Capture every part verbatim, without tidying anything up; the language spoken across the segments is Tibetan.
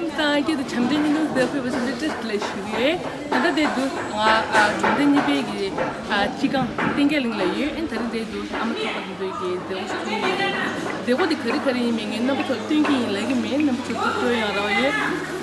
ད་སྐད་དུ་བྱམས་བརྩེའི་སྙིང་སྟོབས་དེ་ཕུལ་བ་ཆེན་པོའི་བཀྲ་ཤིས་བདེ་ལེགས་ཞུ་གི་ཡོད། ད་ལྟ་དེ་དུས་ང་ཨ་འབྲོག་སྡེ་གཉིས་པའི་གི་ཨ་སྤྱི་ཁང་བསྟན་རྒྱས་གླིང་ལ་ཡོད། ཨ་ནི་ད་རེས་དེ་དུས་ཨ་མ་ཚོགས་པ་དེ་ཚོའི་གི་མཛད་སྒོ་ཞིག་ཚོགས་ཀྱི་ཡོད་རེད། མཛད་སྒོ་དེ་ག་རེ་ག་རེ་ཡིན་མིན་ངས་རྣམ་པ་ཚོར་སྟོན་གྱི་ཡིན་ལབ་ཀྱི་མེད། རྣམ་པ་ཚོ་ཚུར་སྤྲོ་ཡོང་རོགས་ཡོད།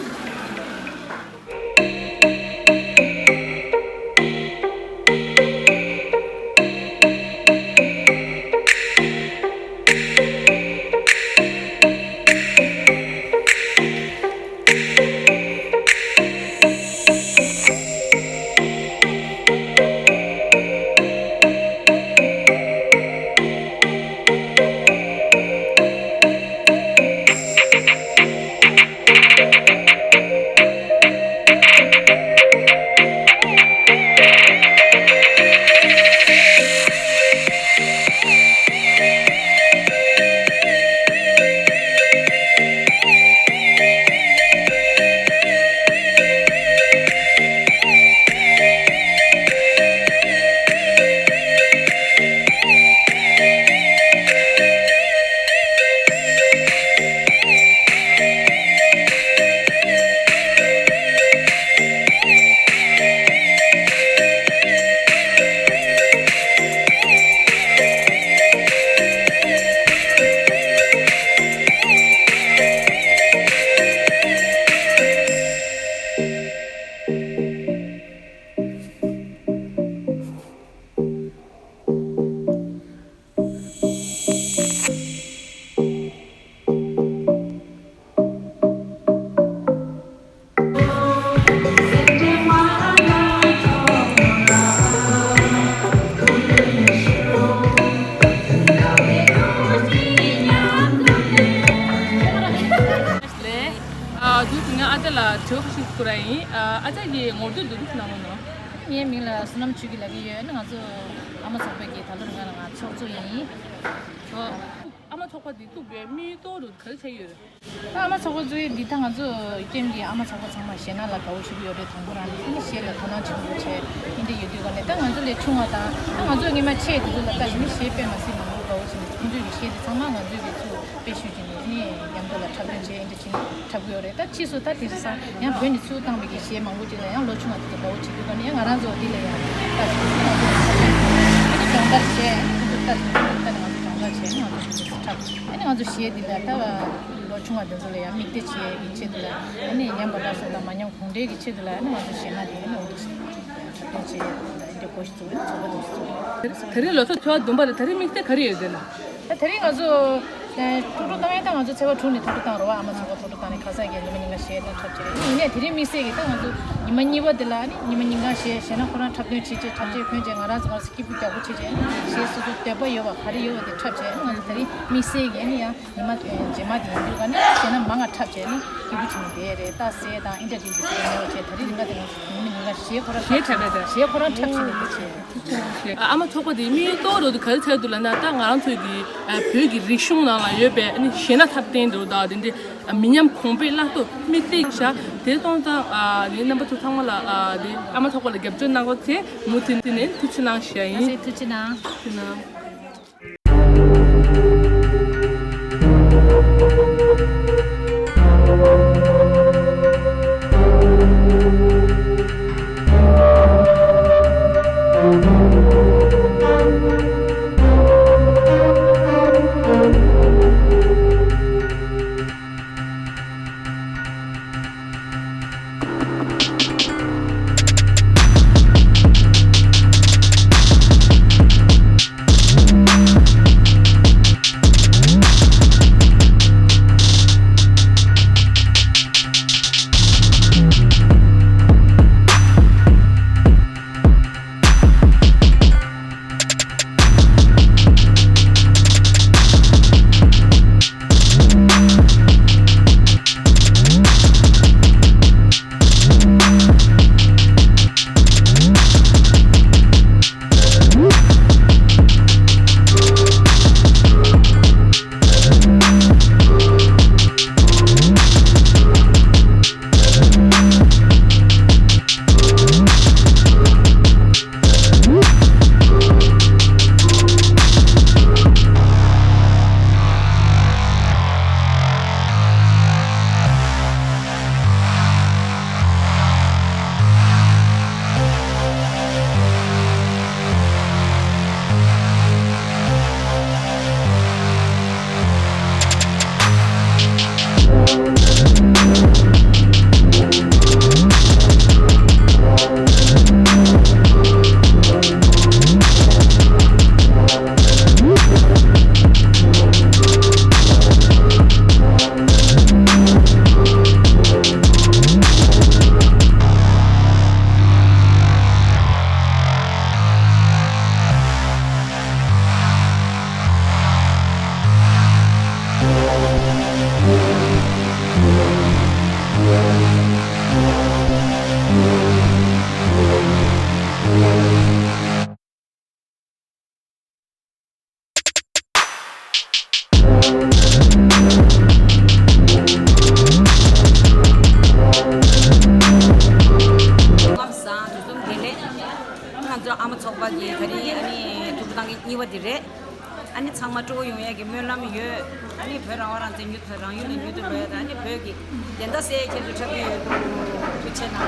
ཨ་དུས་ང་ཨ་ཅག་ལ་དྲི་བ་ཞིག་བསྐུར་ར་ཡིན། ཨ་ཅག་གིས་ངོ་སྤྲོད་བསྡུས་ཏེ་གནང་རོགས་གནང་། ངའི་མིང་ལ་བསོད་ནམས་ཆོས་སྐྱིད་ལབ་ཀྱི་ཡོད། ང་ཚོ་ཨ་མ་ཚོགས་པའི་གི་ད་ལོ་རིང་ལ་ང་ཚོགས་གཙོ་ཡིན། ཨ་མ་ཚོགས་པ་འདི་བཙུགས་པའི་དམིགས་ཡུལ་གཙོ་བོ་ག་རེ་ཆགས་ཡོད་རེད། ད་ཨ་མ་ཚོགས་པ་བཙུགས་ཡས་འདི་ད་ང་ཚོ་ཀེམ་གྱི་ཨ་མ་ཚོགས་པ་ཚང་མ་གཞས་སྣ་ལ་དགའ་བོ་ཞིག་ཡོད་རེད། དང་པོ་རང་ནས་གཞས་ལ་དོ་སྣང་བྱེད་དགོས་བྱས་འདི་འདྲ་ཡོད་དུས་ག་ནས། ད་ང་ཚོ་ལས་ཆུང་བ་དང་ད་ང་ཚོ་སྔོན་མ་ཆེ་དེ་ཚོ་ལ་ལྟ་བྱས་ནས་གཞས་དཔེ་མ་སྲིད་མང་པོ་དགའ་བོ་བྱས་ནས་ཁོང་ཚོའི་གི་གཞས་དེ་ཚང་མ་ང་ཚོའི་གི་ཚུར་དཔེ་ཞུས་བྱས་ནས་ཨ་ནི་མཉམ་དུ་ལ་འཁྲབ་སྟོན་བྱས་འདི་འདྲ་བྱས་ནས་འཁྲབ་གི་ཡོད་རེད། ད་ཕྱིས་སུ་ད་དེང་སང་ཡང་བོད་ནས་ཚུར་བཏང་བའི་གི་གཞས་མང་པོ་ཅིག་ལ་ཡང་ལོ་ཆུང་བ་དེ་ཚོ་དགའ་བོ་བྱེད་དུས་ག་ནས་ཡང་ང་རང་ཚོ་འདི་ལ་ཡང་ལྟ་བྱས་ནས་ང་ཚོ་ལ་འཁྲབ་སྟོན་ཨ་ནི་སྦྱོང་བརྡར་བྱས། ཨ་ནི་ལྟ་བྱས་ནས་ལྟ་ནས་ང་ཚོ་སྦྱོང་བརྡར་བྱས་ནས་ང་ཚོ་འདི་འདྲ་འཁྲབ། ཨ་ནི་ང་ཚོ་གཞས་འདི་ལ་ད་ལོ་ཆུང་བ་འདི་ཚོ་ལ་ཡང་དམིགས་གཏད་བྱས་ཡིན་ཆེད་དུ་ལ་ཨ་ནི་ཉམས་པ་སླར་གསོ་དང་མ་ཉམས་གོང་འཕེལ་གྱི་ཆེད་དུ་ལ་ཨ་ནི་ང་ཚོ་གཞས་སྣ་དེ་ཨ་ནི་འོ་འདི་འཁྲབ་སྟོན་བྱས་ཡོད་རེད། ད་ཨ་ནི་འདི་འདྲ་གོ་ཞིག་བཙུགས་ཡོད། ཚོགས་པ་འདི་འདྲ་བཙུགས་ཡོད། དེ་རིང་ལོ་ཚོད་བཅོ་ལྔ་བདུན་པ་རེད། དེ་རིང་དམིགས་གཏད་ག་རེ་ཡོད་དེ་ལ། ད་དེ་རིང་ང་ཚོ་ཐོག་འགྲོ་བཏང་ཡས་ད་ང་ཚོ་ཚེས་པ་དྲུག་ནས་ཐོག་འགྲོ་བཏང་རོགས། ཨ་མ་ཚོགས་པ་ཐོག་འགྲོ་བཏང་ནས་ཁ་སང་གི་ཉི་མ་ཉིན་གང་གཞས་ད་འཁྲབ་བྱས་ཡིན་ནས་དེ་རིང་དམིགས་བསལ་གྱི་ད་ང་ཚོ་ཉི་མ་གཉིས་པ་དེ་ལ་ཨ་ནི་ཉི་མ་ཉིན་གང་གཞས་གཞས་སྣ་ཁོ་རང་འཁྲབ་སྟོན་བྱེད་ཆེད་འཁྲབ་ཆེད་ཕོན་ཆེད་ང་རང་ཚོ་ང་ཚོ་སྐྱིད་པོ་རྒྱག་པོ་བྱེད་ཆེད་ཨ་ནི་གཞས་སོ་སོ་འདོད་པ་ཡོད་པ་ག་རེ་ཡོད་པ་དེ་འཁྲབ་བྱས་ཨ་ནི་ང་ཚོ་དེ་རིང་དམིགས་བསལ་གྱི་ཨ་ནི་ཡང་ཉི་མ་རྗེས་མ་དེ་ཡིན་དུས་ག་ནི་གཞས་སྣ་མང་ང་འཁྲབ་བྱས་ཨ་ནི་སྐྱིད་པོ་བྱེད་ནས་བསྡད་རེད། རྟགས་གསལ་དང་ཨིན་ཏྲ་ཌི་དེ་ཚོ་མེད་པ་བྱས་དེ་རིང་ཉིན་གང་དེ་ང་ཚོ་ཉི་མ་ཉིན་གང་གཞས་ཁོ་རང་གཞས་འཁྲབ་འཁྲབ་པ་དང་གཞས་ཁོ་རང་འཁྲབ་བྱས་ནས་བསྡད་བྱས། ཨ་མ་ཚོགས་པ་དེའི་དམིགས་ཡུལ་གཙོ་བོ་དེ་ག་རེ་ཆགས་འདུག་ལབ་ན། ད་ང་རང་ཚོའི་གི་བོད་ཀྱི་རིག་གཞུང་ནང་ལ་ཡོད་པའི་ཨ་ནི་གཞས་སྣ་འཁྲབ་སྟོན་འདྲ་བོ་དང་དེ་འདྲའི་མི་ཉམས་གོང་འཕེལ་སླར་གསོ་དམིགས་གཏད་བཞག་དེ་སོང་ཙང་ཨ་ནི་རྣམ་པ་ཚོ་ཚང་མ་ལ་ཨ་ནི་ཨ་མ་ཚོགས་པ་ལ་རྒྱབ་སྐྱོར་གནང་རོགས་བྱས། མུ་མཐུད་ནས་ཐུགས་རྗེ་གནང་ཞུ་ཡ་ཡིན། ཐུགས་རྗེ་གནང་། ཐུགས་རྗེ་གནང་། ལམ་སང་དུས་གསུམ་བདེ་ལེགས། ང་ཚོ་ཨ་མ་ཚོགས་པ་གི་ད་རིང་ཨ་ནི་ཐུགས་སྤྲོ་གནང་གི་གཉིས་པ་དེ་རེད། ཨ་ནི་ཚང་མ་སྤྲོ་པོ་ཡོང་ཡ་གི་སྨོན་ལམ་ཡོད། ཨ་ནི་བོད་རང་དབང་རང་བཙན་མྱུར་དུ་རང་ཡུལ་ནས་མྱུར་དུ་ལོག་ཡ་དང་། ཨ་ནི་བོད་ཀྱི་བདེན་མཐའ་གསལ་ཁྱེད་ཚོ་འཁྲབ་ཀྱི་ཡོད། ཐུགས་རྗེ་གནང་།